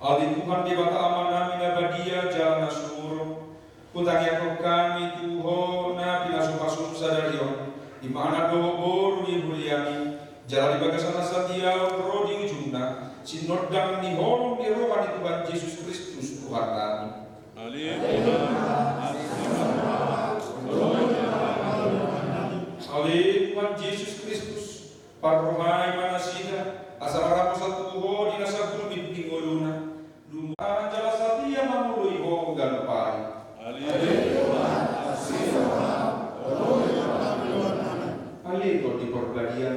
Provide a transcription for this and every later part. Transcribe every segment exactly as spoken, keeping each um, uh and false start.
Ale Tuhan Debata Amanami na badia jala na sumurung, hutangiangkon hami tu Ho na pinasupasum sadari on, i ma anak dohot boru ni huriami, jala di bagasan na sadia on ro di ujungna, sinondang ni holong ni roha ni Tuhan Jesus Kristus Tuhannami. Ale Tuhan, ale Tuhan Jesus Kristus, parrohai ma nasida, asa marhaposan tu Ho di na sagulmit ni ngoluna. Lumobi jala satia mangoloi Ho ganup ari. Ale Tuhan, ale Tondi Parbadia,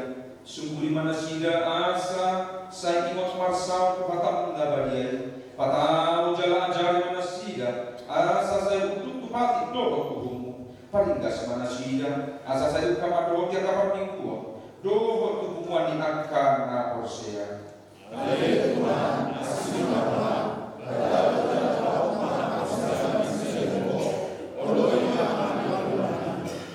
sungkuli ma nasida asa sai ingot marsaor tu hatam na badia i. Patau jala ajari ma nasida asa sai unduk tu patik dohot uhummu. Paringgas ma nasida asa sai ungkap ma dohot di angka parmingguon dohot tu punguan ni angka na porsea. Ale Tuhan, asi ma roham.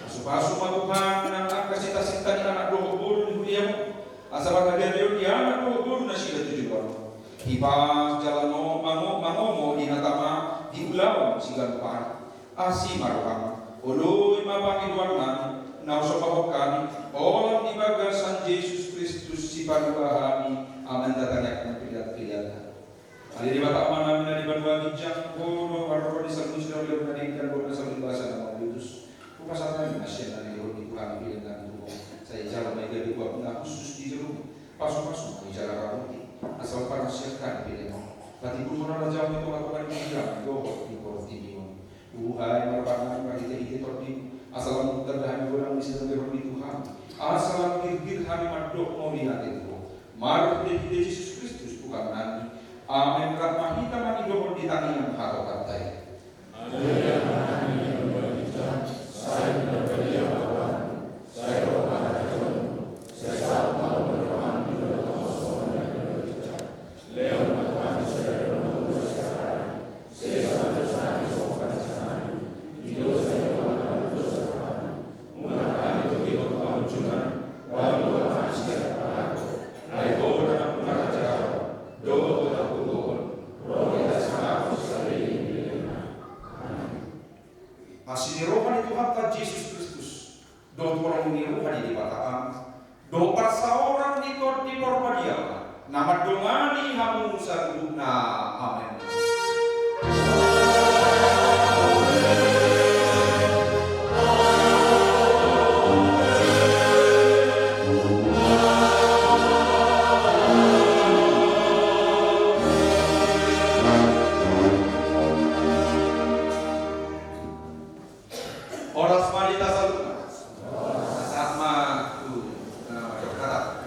Pasupasu ma Tuhan nang angka sitasinta ni anak dohot boru ni huriamu, asa marhagaleon di anak dohot boru nasida tu joloan on. Hipas jala no mango mangomo di na tama di ulaon siganup ari. Asi ma roham, oloi ma pangidoannami na husomba hami, holan di bagasan Jesus Kristus Sipalua hami, Amen, na tangiangkon pelean-peleanna. Ale Debata Amanami na di banua ginjang, Ho do marroha di saluhut sinaulahon na denggan dohot na saluhut basa na mauliutus. Hupasahat hami ma sian na nidok ni Tuhan i peleannami tu Ho, sai jalo ma i gabe uap na hushus di jolom. Pasupasu ma i jala ramoti, asa umpanasihat hami pelean on. Patimbulhon harajaon di tongatonga ni huriam dohot di portibi on. Tuhan, marpangan marhitehite Tondim, asa lam tanda hami godang ni sitamberon ni Tuhan, asa lam girgir hami mandok mauliate tu Ho. Marhitehite Jesus Kristus Tuhannami. Amen. Rap ma hita mangidohon di tangiang hatopanta i. Asi ni roha ni Tuhanta Jesus Kristus, dohot holong ni roha ni Debata Ama, dohot parsaoran ni Tondi Parbadia, na mandongani hamu saluhutna. Amen. Horas ma di hita saluhutna. Sahat ma tu na mandok hata.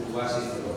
Uruasi dulu.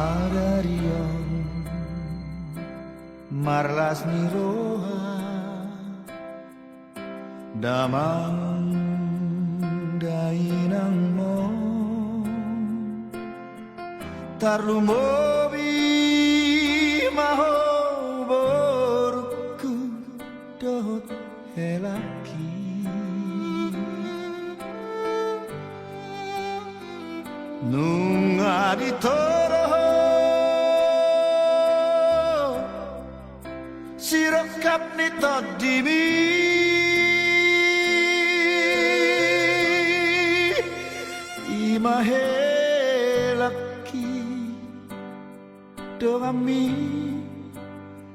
Sadari on marlas ni roha damang dainangmon. Tarlumobi ma ho borungku dohot helangki. Nunga ditoro ho sirongkap ni tondimi, i ma helangki donganmi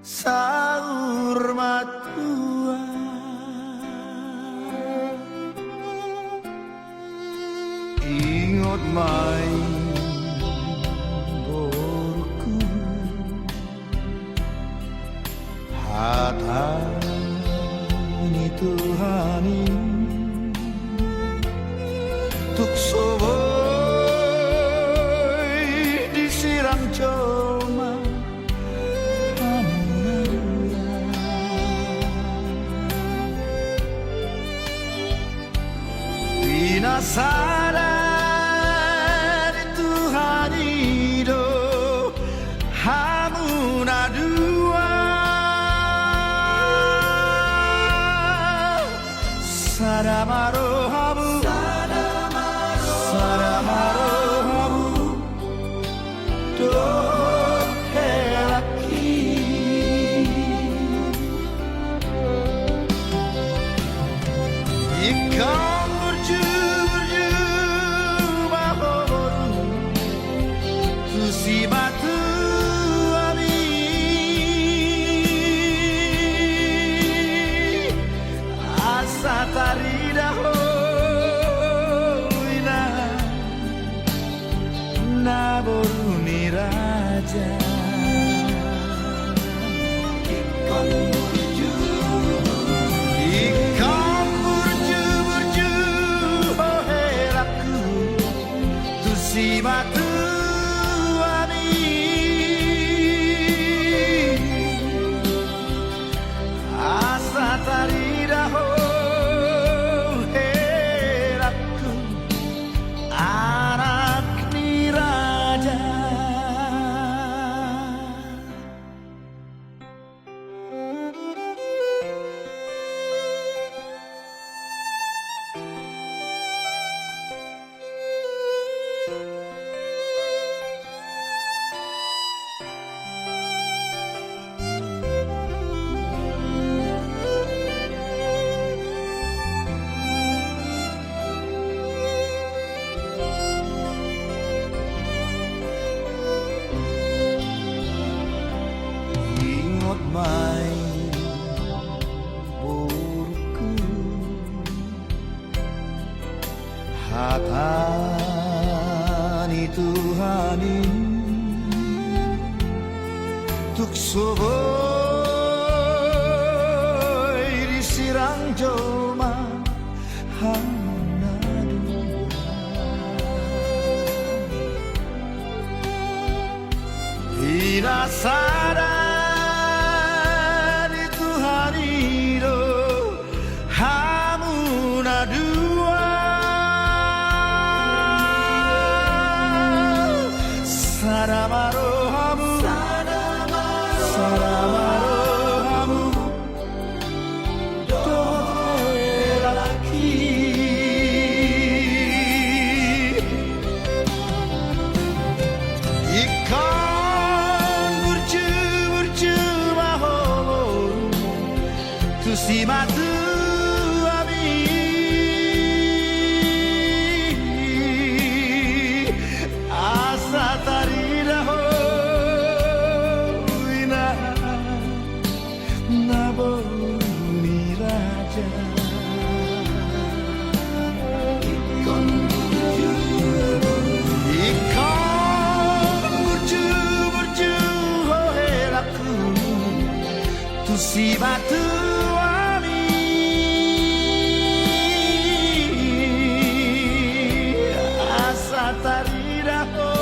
saur matua. Ingot ma i borungku, hata ni Tuhan i, tung so boi disirang jolma hamu na dua. Di na sada ni Tuhan i do hamu na dua. Sada ma rohamu, sada ma rohamu dohot helangki. Ingkon burju-burju ma ho boru tu simatuami, asa tarida ho inang na boru ni raja. Ingkon burju, ingkon burju-burju ho helangku tu simatuami, asa tarida ho helangku, anak ni raja. Ingot ma i borungku, hata ni Tuhan i, tung so boi disirang jolma hamu na dua. Di na sada ni Tuhan i do hamu na dua. Sada ma rohamu, sada ma rohamu dohot helangki. Ingkon burju-burju ma ho boru tu simatuami, asa tarida ho inang na boru ni raja. Ingkon burju, ingkon burju-burju ho helangku tu simatuami, asa tarida ho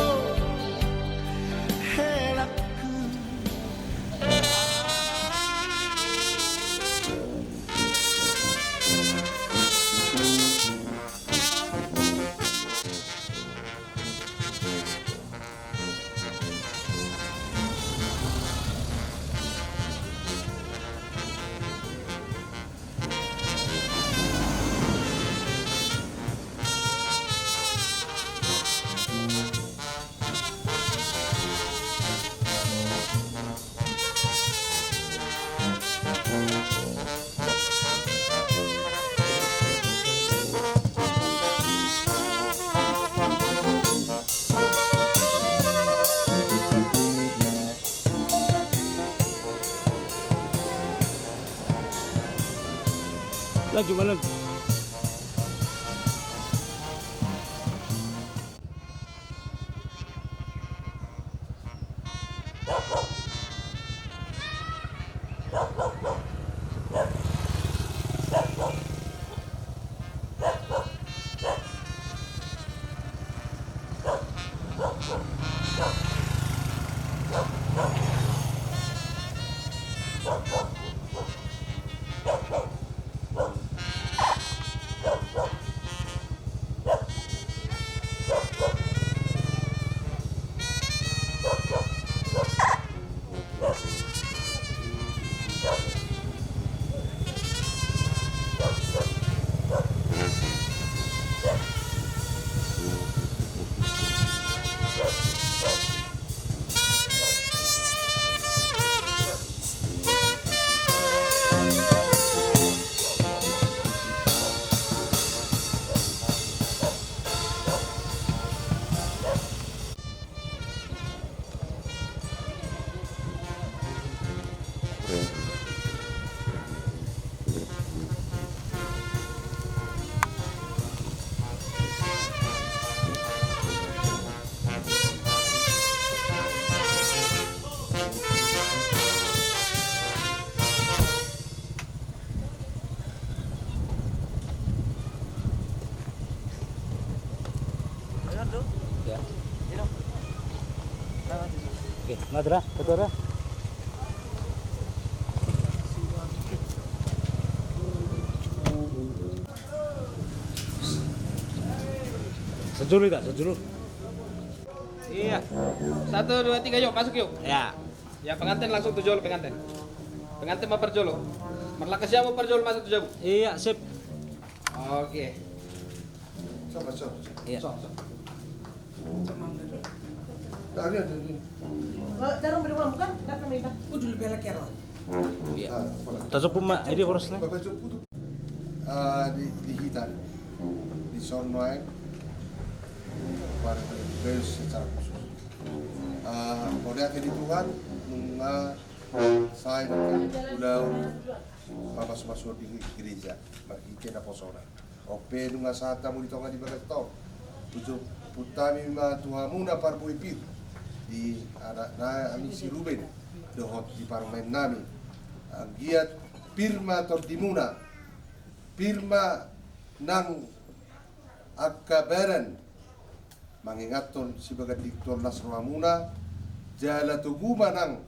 Laju ma, laju. Ya. Oke, madra, ketua. Sejulu ita, sejulu. Iya. Satu, dua, tiga, yuk, masuk yuk. Ya. Ya, pengantin langsung tu jolo, pengantin. Pengantin ma parjolo. Marlangka sian hamu parjolo masuk tu jabu. Iya, sip. Oke. Sok, sok, sok. Iya. Sok, sok. Dah, dia, dia, dia. Jarum berdua bukan? Dah kami dah. Udah lebih lagi ya, Ron. Iya. Ah, apa lagi? Tasuk pun, Mak, ini borosnya. Bapak Cuk, Putu. Ah, di, di hita. Di sono ae. Pada secara khusus. Ah, mauliate di Tuhan, nunga sae ulaon pamasumasuon di gereja, marhite naposona. On pe nunga sahat hamu di tonga ni bagas on. Ujungkon hami ma tu hamuna parbue pir, di anaknami si Ruben dohot di parumaennami. Anggiat pir ma tondimuna, pir ma nang angka badan mangingathon sibaganding tu on, las rohamuna, jala togu ma nang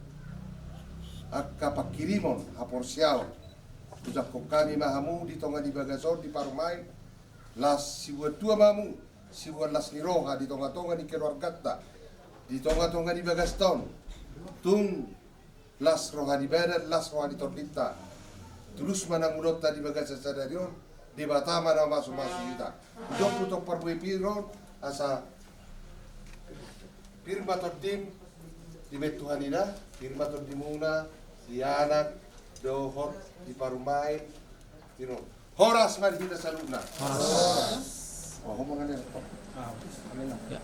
angka pangkirimon haporseaon. Ujungkon hami ma hamu di tonga ni bagas on di parumaen, las siboan tua ma hamu, siboan las ni roha di tongatonga ni keluarganta, di tongatonga ni bagasta on. Tung las roha ni badan, las roha ni tondinta. Tulus ma nang ulaonta di bagasan sadari on, Debata ma na mamasumasu hita. Ujungkon parbue pir on, asa pir ma tondim, dibahen Tuhan i da, pir ma tondimuna, di anak, dohot, di parumaen, di ro. Horas ma di hita saluhutna. Horas. Oh, ngomong aneh. Ah, amin. Ya.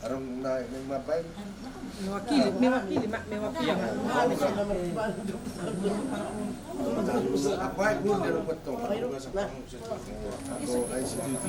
Arung na, na mambaen. Mewakili, mewakili, Mak, mewakili. Apa itu dari betul? Aku I C T V.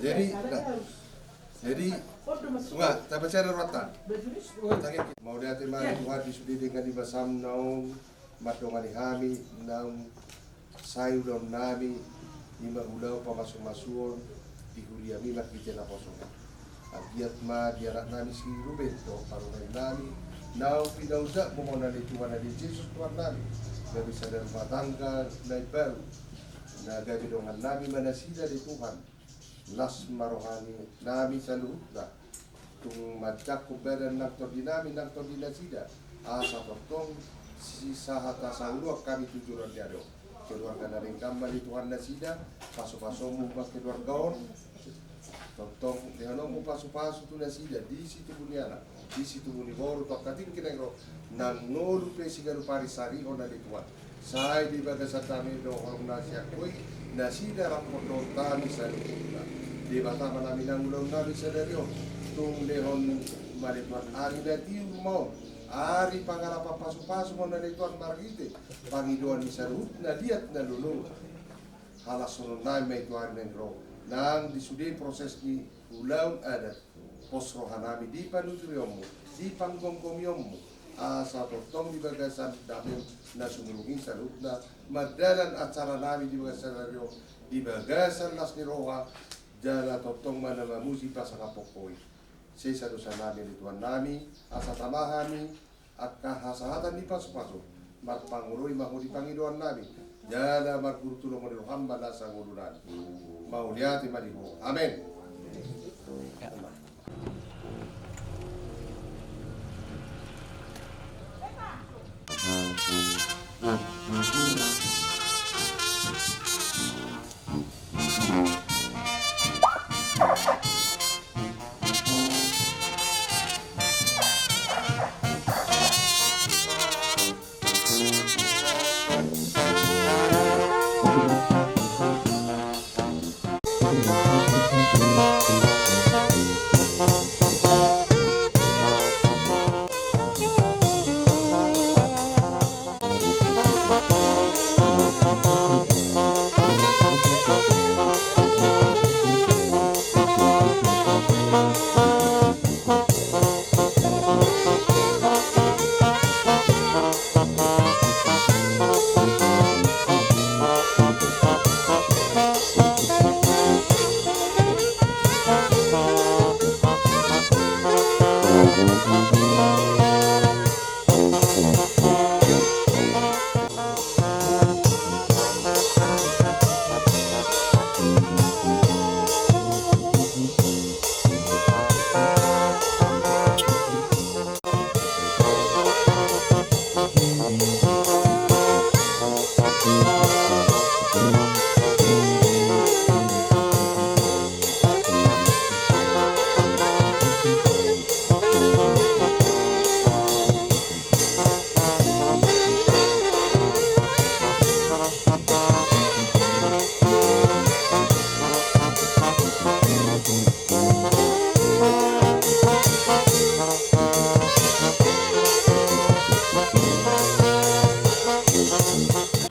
Jadi, nah, Jadi, wah, tapacara rohanta. Mauliate ma di Tuhan di sude denggan ni basaM naung mandongani hami, naung sae ulaonnami, i ma ulaon pamasumasuon di huriaMi marhite naposona. Anggiat ma di anaknami si Ruben dohot parumaennami, naung pinaunjakMu ma on ale Tuhan, ale Jesus Tuhannami, gabe sada rumah tangga na imbaru, na gabe dongannami ma nasida ale Tuhan. Las ma rohanami saluhutna. Tung manjangkon badan nang tondi nami nang tondi nasida. Asa tongtong si sahat asa uluan hami tu joloan ni ari on. Keluarga na denggan ma ale Tuhan nasida, pasu-pasuMu ma keluarga on. Tongtong lehononMu pasu-pasu tu nasida, di situbu ni anak, di situbu ni boru, tu angka tingki na naeng ro, nang ngolu pe siganup ari sarihon ale Tuhan. Sai di bagasan dame dohot holong na sian Ho i, nasida rap dohot hami saluhutna. Debata ma nami nang ulaon nami sadari on, tung lehon ma ale Tuhan ari na tiur ma on, ari pangarapan pasu-pasu ma on ale Tuhan marhite pangidoan ni saluhutna liat na lolo. Halashonon nami ma i tu ari na naeng ro, nang di sude proses ni ulaon adat. Pos roha nami di panuturianMu, di panggonggomionMu, asa tongtong di bagasan dame na sumurung i saluhutna, mardalan acara nami di bagasan ari on, di bagasan las ni roha, jala tongtong ma na mamuji pasangaphon Ho i. Sesa dosa nami ale Tuhan nami, asa tama hami, angka hasahatan ni pasu-pasu, marpangoloi ma Ho di pangidoan nami, jala marguru tu lomo ni rohaM ma nasa ngolu nami. Mauliate ma di Ho. Amen.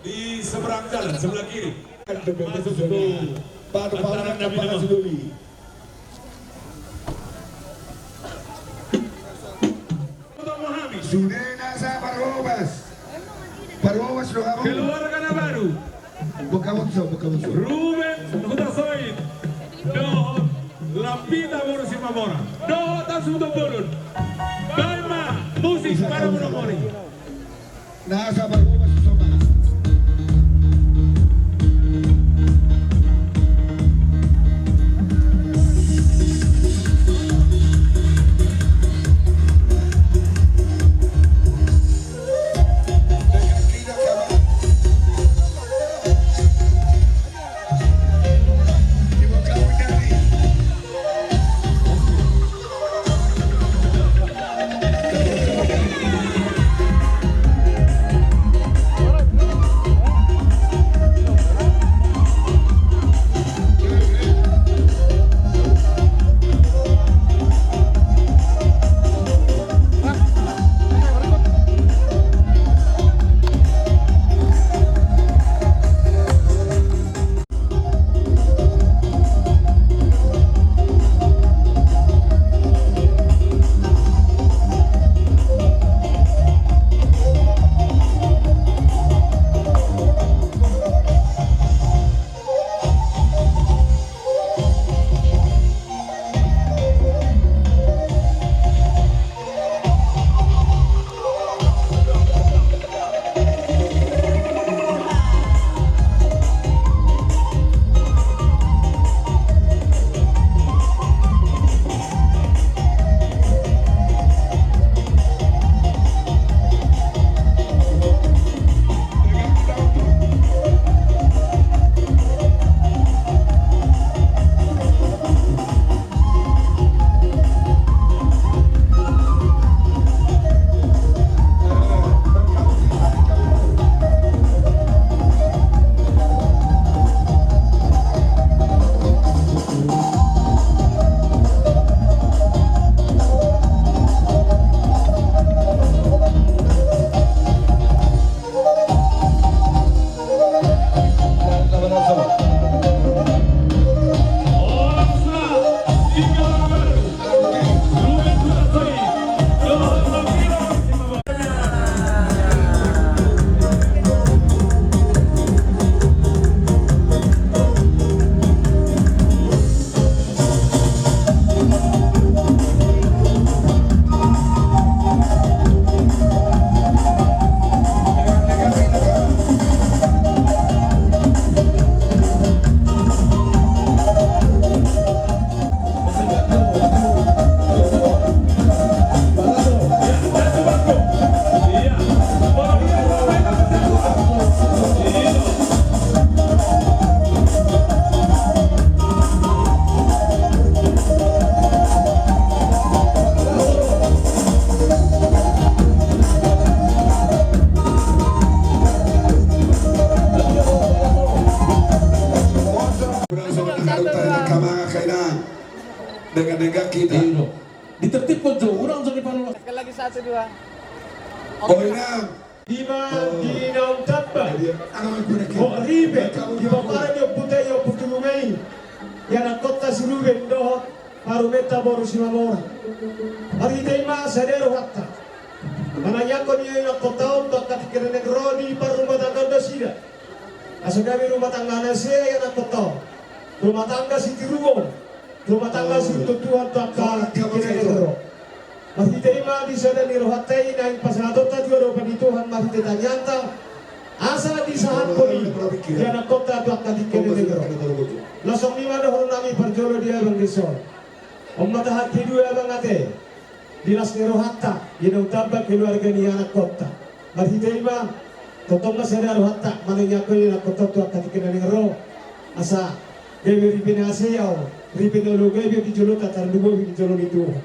Di seberang jalan, sebelah kiri. Sude nasa Parhobas. Parhobas do hamu. Keluarga na baru. Buka motso, buka motso. Ruben Hutasoit dohot Lampita boru Simamora dohot Asu Tombolun. Baen ma musik para boru mori. Nasa Parhobas, sombong. Dengan-dengan kita. Iya. Ditertibkan jo, urang jo di palu. Sekali lagi, satu, dua. Oh, Inang. Ima di naung tamba. Iya. Hot ripe, di pomparan ni ompunta i, Ompu Tubunga i. Ianakhonta si Ruben dohot parumenta boru Simamora. Marhite i ma sada rohanta. Manangianghon ianakhonta on tu angka tingki na naeng ro di parrumatanggaon nasida. Asa gabe rumah tangga na sea ianakhonta on. Rumah tangga sitiruon. Rumah tangga sihuthon Tuhan tu angka tingki na naeng ro. Marhite i ma di sada ni rohanta i naeng pasahatonta tu adopan ni Tuhan marhite tangiangta. Asa disahaphon i ianakhonta tu angka tingki na naeng ro. Laos songon i ma dohonon nami parjolo di abang dison. On ma tahan hidua abang ate. Di las ni rohanta, di naung tamba keluarga ni anakhonta. Marhite i ma, tongtong ma sada rohanta, manangianghon ianakhonta tu angka tingki na naeng ro. Asa, gabe ripe na sea on, ripe na olo gabe di jolonta tarlumobi di jolo ni Tuhan.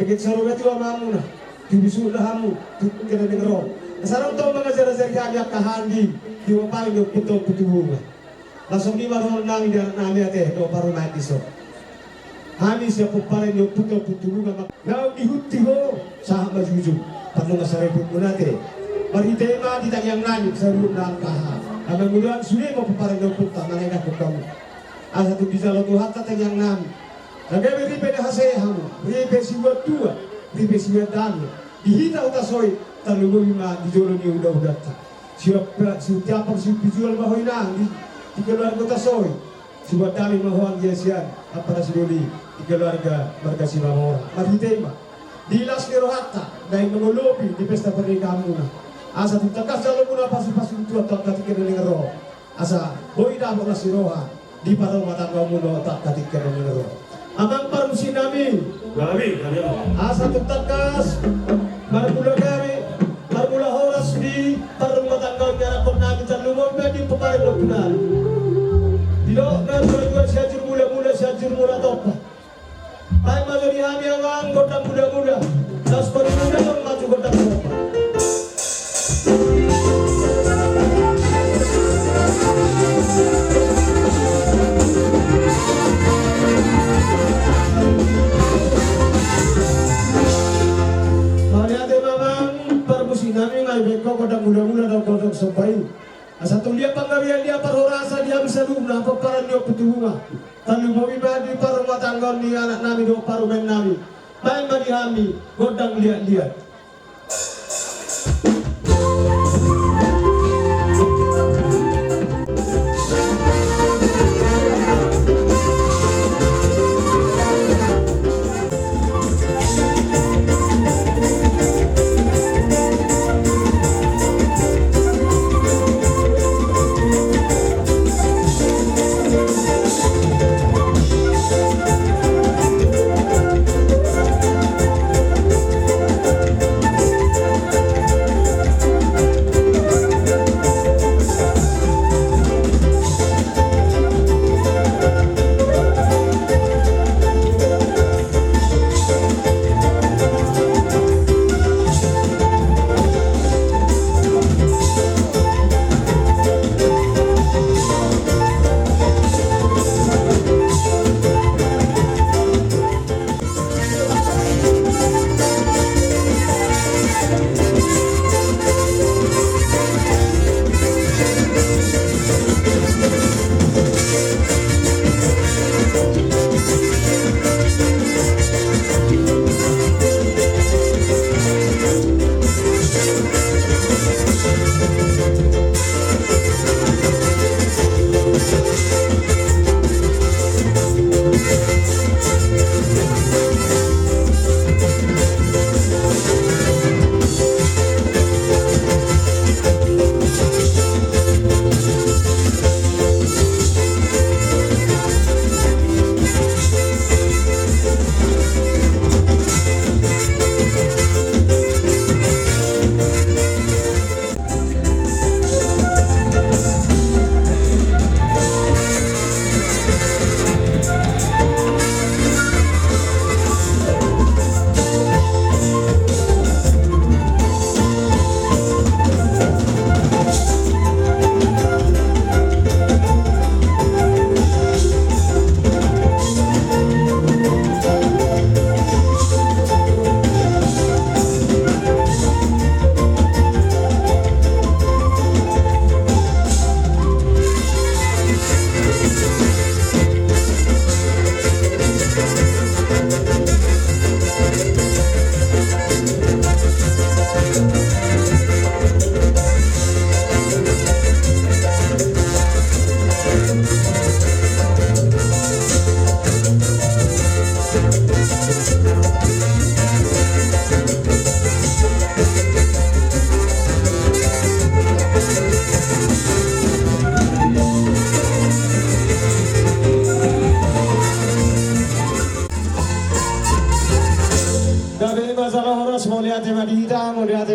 Pengkek saroba tu amamuna, tu bisukna hamu, tu tingki na naeng ro. Asa ro tongtong mangajar-ajari hami angka hami, di pomparan ni ompunta Ompu Tubunga. Laos songon i ma dohonon nami di anak nami ate, dohot parumaen dison. Hami sian pomparan ni ompunta Ompu Tubunga ma naung dihunti ho, sahat ma jujur. Parnunga saripe muna ate. Marhite i ma di tangiang nami, saluhutna angka hami. Amang, mudahan sude ma pomparan ni ompunta, manangianghon hamu. Asa tung dijalo Tuhanta tangiang nami. Na gabe ripe na hasea hamu, ripe sibuat tua, ripe sibuat dame. Di hita huta Soit, tarlumobi ma di jolo ni hulahulanta. Siap, siap, siap, siap, sijual ma ho inang di, di keluarga huta Soit. Sibuat dame ma ho anggia sian ampara sidoli di keluarga marga Simamora. Marhite i ma. Di las ni rohanta, naeng mangolopi di pesta pernikahanmuna. Asa tung tangkas jalo muna pasupasu ni Tuhan tu angka tingki na naeng ro. Asa boi dapot las ni roha di parrumatanggaonmuna tu angka tingki na naeng ro. Amang parmusik nami. Gabe, gabe, amang. Asa tung tangkas marmula gabe, marmula horas di parrumatanggaon ni anakhon nami, tarlumobi ma di pomparan ni ompu nami. Didok na tuatua, Sianjur Mulamula, Sianjur Mula Tompa. Baen ma jo di hami amang gondang mulamula. Laos parmula ma jo gondang tompa. Mauliate ma amang parmusik nami, nga dibaen ho gondang mulamula dohot gondang somba i. Asa tung liat panggabean, liat parhorasan di hami saluhutna pomparan ni Ompu Tubunga. Tarlumobi ma di parrumatanggaon ni anak nami dohot parumaen nami. Baen ma di hami gondang liatliat.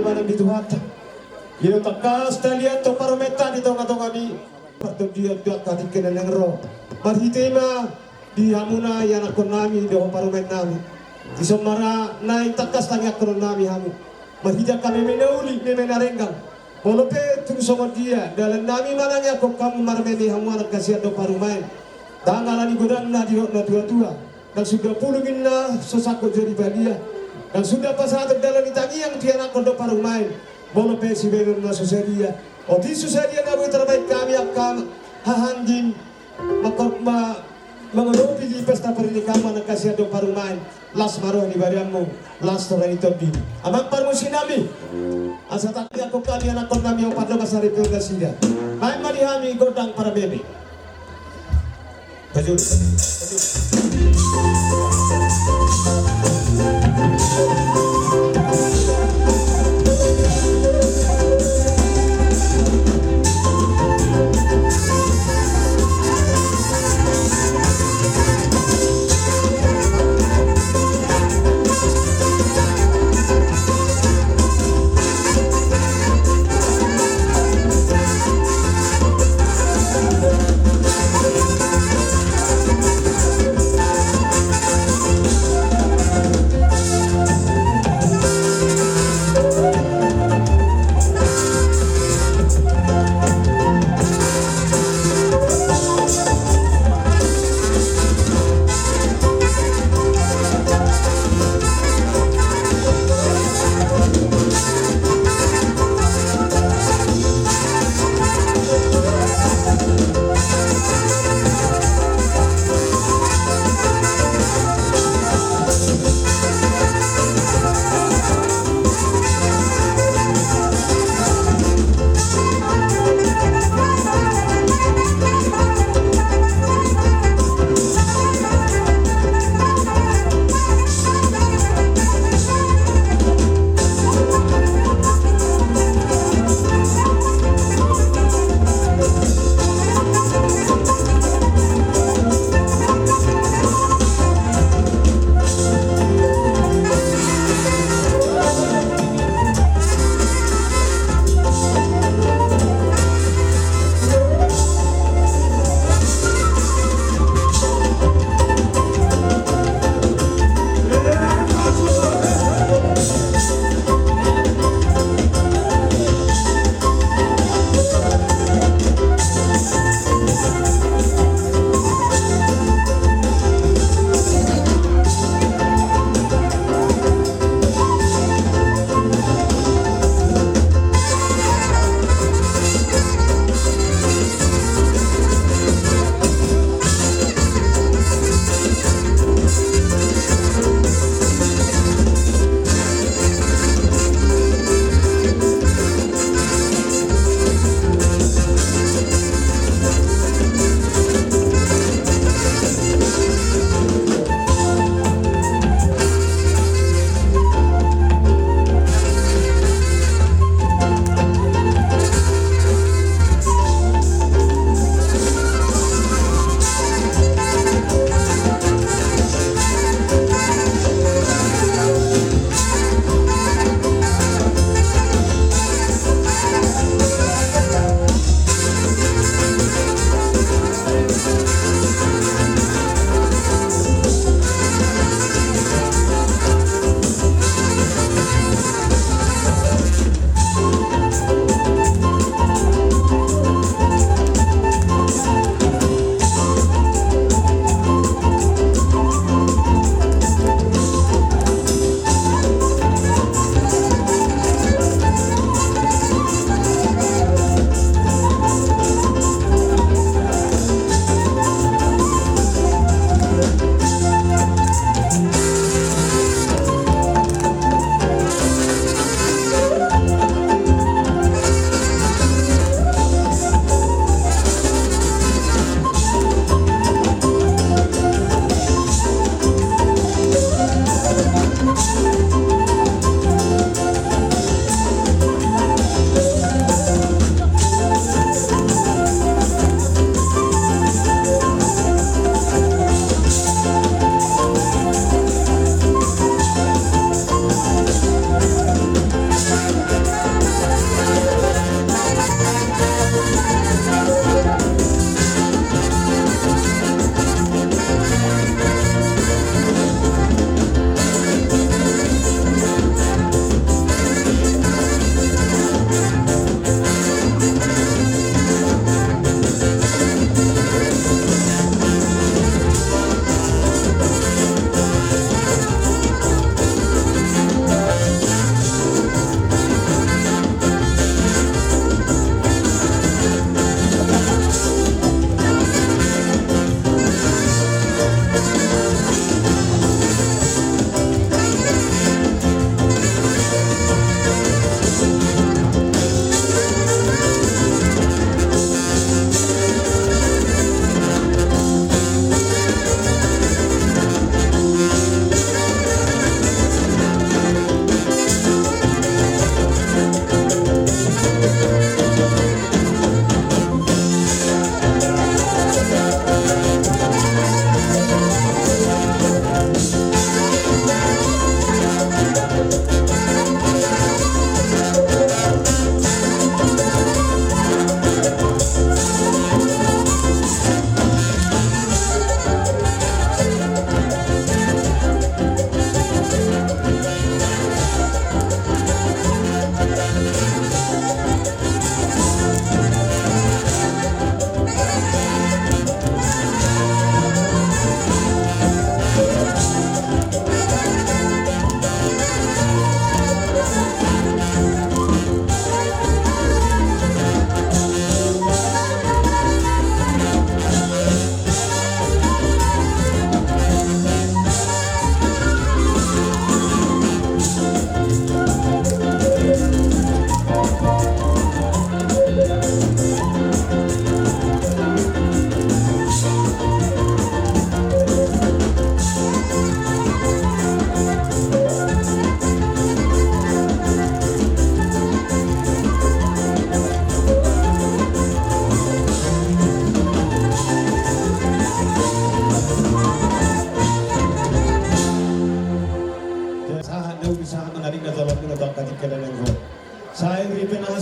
Di Tuhanta. Ia tangkas taliat tu parumaenta di tonga-tonga ni partondion tu angka tingki na naeng ro. Marhite i ma di hamuna ianakkonnami dohot parumaennami. Di sombara naeng tangkas tangiangkononnami hamu. Marhite angka meme na uli, meme na denggan. Molo pe tung songon dia dalannami manangiangkon hamu marmeme hamu anak hasian dohot parumaen. Ndang ala ni godang na didok na tua-tua. Ndang suda pulung inna so sangkot jadi badia. Ndang suda pasahaton dalan ni tangiang tu ianakkon dohot parumaen. Molo pe sibahenon na so sadia. Otik so sadia na boi tarbahen hami angka haha anjing. Maka ma mangadopi di pesta pernikahan anak hasian dohot parumaen. Las ma roha ni badanmu, las roha ni tondi. Amang parmusiknami. Asa tangiangkon hami anakkonnami opat, dua, saripeon nasida. Bahen ma di hami gondang parmeme. Pajul.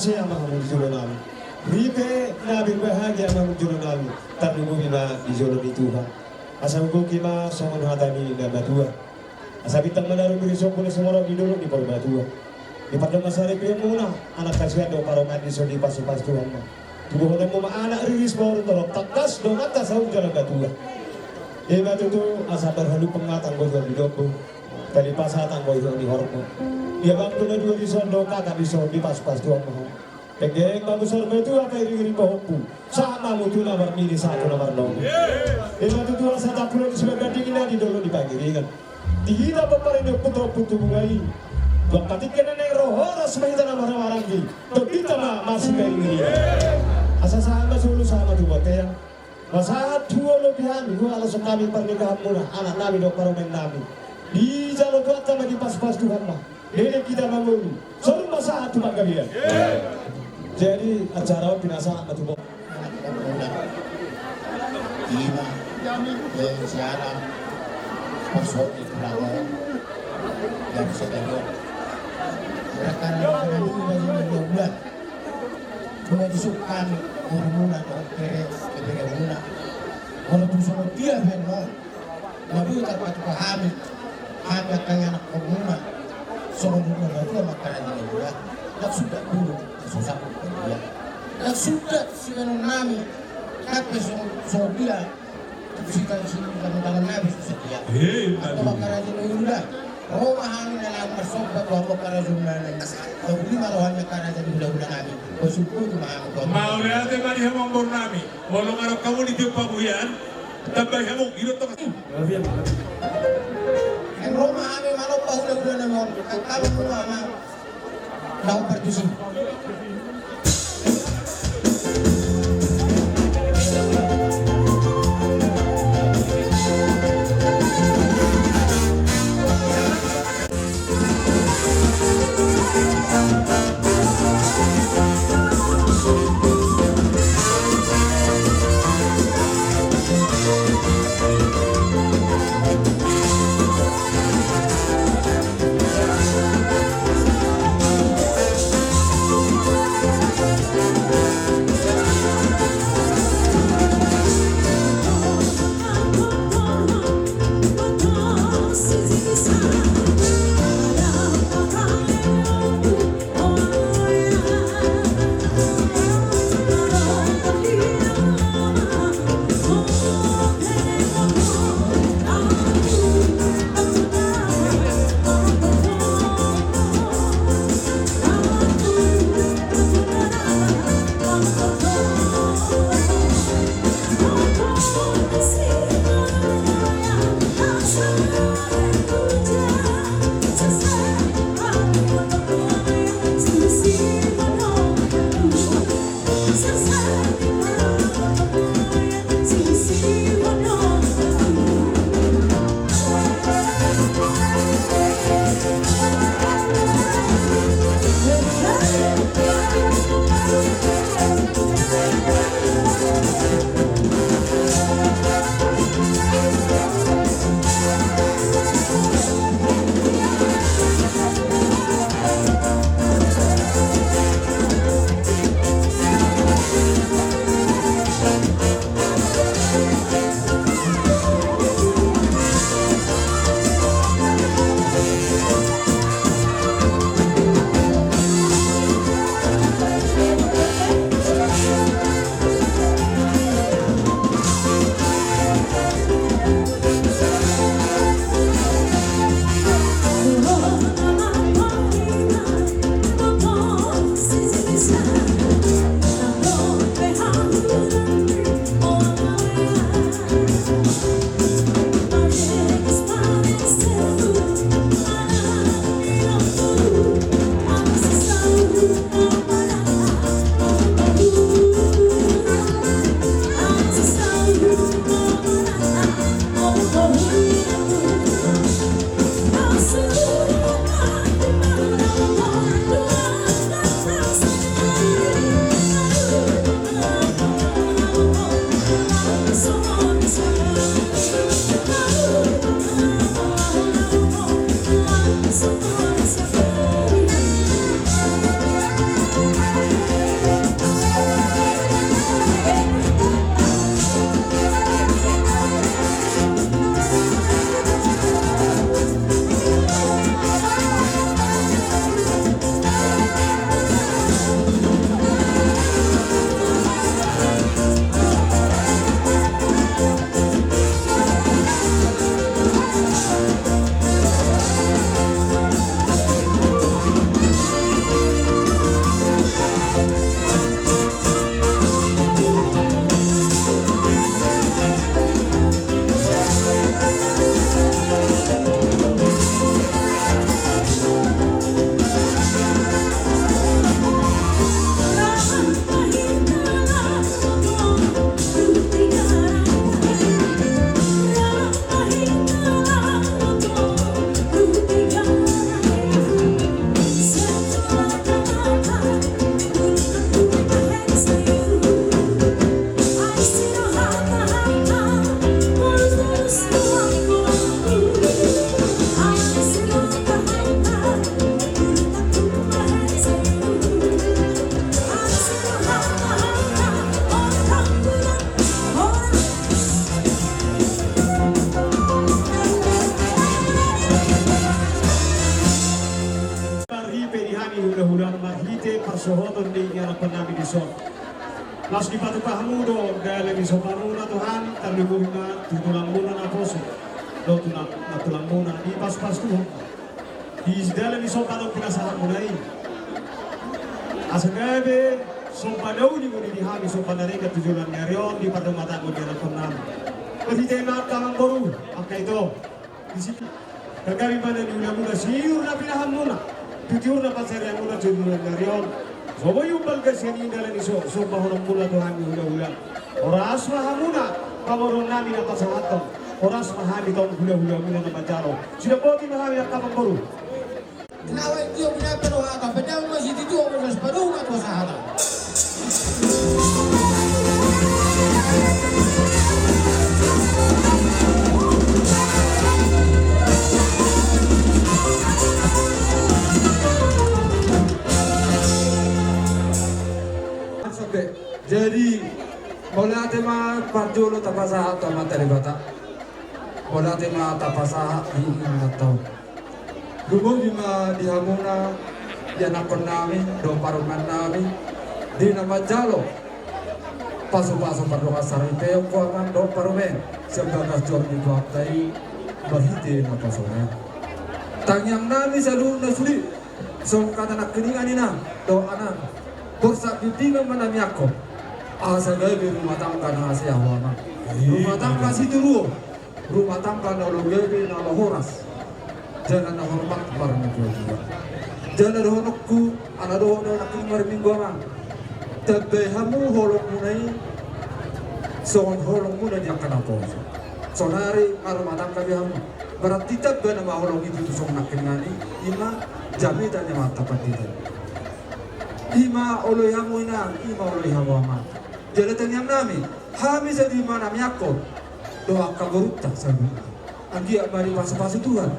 Ia ma hamu di jolo nami. Ripe na berbahagia ma hamu di jolo nami. Tarlumobi ma di jolo ni Tuhan. Asa hugohi ma songon hata ni na matua. Asa bintang manaru biri sombun sumorop di dolok ni Purbatua. Di pardongan saripeon muna, anak hasuhuton do parumaen i, so dipasu-pasu Tuhan ma. Tubuhononmu ma anak riris boru torop, tangkas dongan ta saur jala matua. Ima tutu, asa tarhalumpang ma tanggo di lombu. Tali pasa tanggo di horbo. Di abang tu na dua dison do, kakak dison dipasu-pasu Tuhan ma. Penggeng ma muse saur matua, pairing-iring pahompu. Sahat ma hamu tu na marnini, sahat tu na marnono. Ima tutu, asa tapulon di Simanjuntak i, na di dolok ni Pangiringan. Di hita pomparan ni ompunta Ompu Tubunga i. Dua patik kena nai ro horas ma hita na marhahamaranggi. Tondinta ma masipairing-iringan. Asa sahat ma solu, sahat ma tu bontean. Pasahat tu holobihan, tu ulaon hami pernikahanmuna, anak nami dohot parumaen nami. Dijalo Tuhanta ma, dipasu-pasu Tuhan ma. Leleng hita mangolu. Saur masahat tu panggabean. Jadi acara on pinasahat ma tu bo. Ima, eh, siaran. Parsot di Purbatua. Dari Sedayo. Mereka rame-rame ini baju dua bulan. Cuma disuk hami, borumuna, dohot bere, beberemuna. Molo tung songon dia pe nuaeng. Na boi tarpatupa hami, hami angka ianakhonmuna, songon dia na matua mangkaraja ni hulahula, ndang suda dulu, ndang so sanggup dia. Ndang suda sibahenon nami, ndang pe songon, songon dia, sita, sita, tangan nami, songon dia. Hei, angka mangkaraja ni hulahula, ro ma hami na laho marsomba tu hamu angka raja ni hulahula nami. Ndang uli ma roha ni angka raja ni hulahula nami. Mauliate ma di hamu amang boru nami. Molo nunga ro hamu di tiop pamuhian, tambai hamu, idok tong. Ro ma hami manomba hulahula nami on, angka hamu ma. Laho partusi. Dohonon ni ianakhonnami dison. Laos dipatupa hamu do dalan ni sombanmuna tu hami, tarlumobi ma tu tulangmuna naposo dohot tu na, na tulangmuna dipasupasu Tuhan. Di dalan ni somba na pinasahatmuna i, asa gabe somba na uli ma di hami, somba na denggan tu joloan ni ari on di pardomatangku ni ianakhonnami. Marhite i ma angka amangboru, angka ito. Di si, gabe ma na niulamuna, siiur na pinahanmuna tu tiur na pansarianmuna tu joloan ni ari on. So boi umbalga sian i dalan ni so, sombahononmuna tu hami hulahula. Horas ma hamuna pamoruonnami na pasahathon. Horas ma hami tong hulahulamuna na manjalo. Sidapoti ma hami angka amangboru. Lawan tio pinapero hata, pedang masih tituo, mas padong atau sahata. Jadi, mauliate ma parjolo tapasahat tu Amanta Debata. Mauliate ma tapasahat di inganan tau. Lumobi ma di hamuna ianakhonnami dohot parumaennami di na manjalo pasupasu pardongan saripeon, amang dohot parumaen, sian bagas joro ni Tuhanta i marhite na pasonang. Tangiangnami saluhutna sude, songon hata nangkiningan, inang dohot anang, borsak bimbingan ma na niangkon, asa gabe rumah tangga na hasea ho, amang. Rumah tangga sitiruon. Rumah tangga na olo gabe, na olo horas, jala na hormat marnatuatua. Jala dohononku, ala dohot do nangkin marminggu, amang, tambai hamu holongmuna i songon holongmuna di angka naposo. Saonari marumah tangga be hamu, berarti tamba nama holong i tu songon nangkiningan i, i ma jamita ni Amanta Pandita. I ma oloi hamu, inang, i ma oloi hamu, amang. Jala tangiangnami, hami saluhutna na niangkon dohot angka borunta saluhutna, anggiat ma dipasupasu Tuhan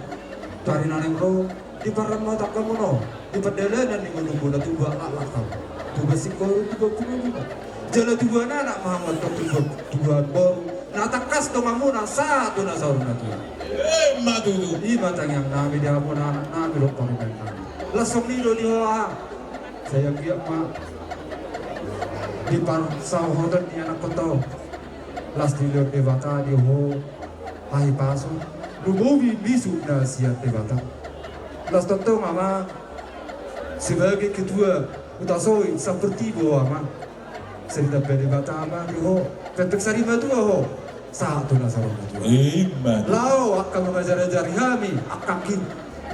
tu ari na naeng ro, di parrumah tanggamuna on, di pardalanan ni ngolumuna, tubuan laklak hamu, tubuan singkoru, tubuan pungu, tubuan jala tubuan anak ma hamu, antong tubuan, tubuan boru, na tangkas donganmuna sahat tu na saur matua. Emma tutu. I ma tangiangnami di hamuna anaknami dohot parumaennami. Laos songon i do di ho, a, sai anggiat ma di parsaohoton ni ianakkonta on, laos dilehon Debata di ho hahipason, lumobi misukna sian Debata. Laos tongtong, amang, sebagai ketua Huta Sohi, seperti i do, amang, sai ditambai Debata ma di ho pengpeng sari matua ho sahat tu na saur matua. Emma. Laho angka mangajarajari hami angka anggi,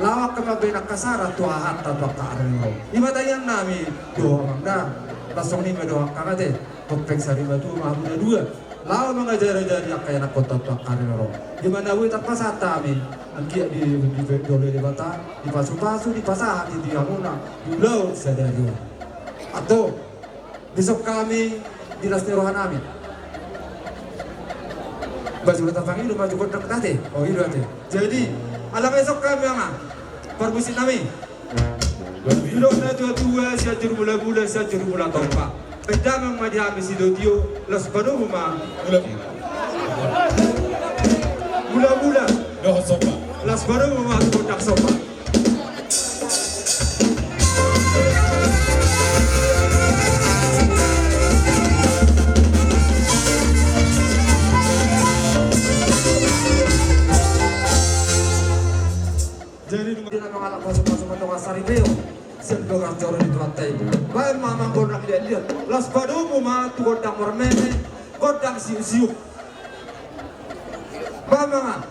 laho angka mambahen angka sara tu hahanta tu angka ari na ro. I ma tangiangnami do, amang, da. Laos songon i ma do angka ate, pengpeng sari matua ma hamu na dua, laho mangajarajari angka ianakkonta tu angka ari na ro. Di mana boi tapasahat hami, anggiat di, di, dioloi Debata, dipasupasu, dipasahat di hamuna di ulaon sadari on. Antong, dison hami di las ni rohanami. Ba jolo tapangido ma tu gondang, ate. O, i do, ate. Jadi, ala nunga dison hami, amang, parmusiknami. Didok natuatua, Sianjur Mulabula, Sianjur Mulatompa. Bahen damang ma di hami sidotio, laos padomu ma. Mula. Mulabula. Dohot somba. Laos padomu ma tu gondang somba. Jadi, nunga mangalap pasupasu pardongan saripeon sian bagas joro ni Tuhanta i. Bahen ma, amang, gondang liatliat, laos padomu ma tu gondang marmeme, gondang siuksiuk. Bahen ma, amang.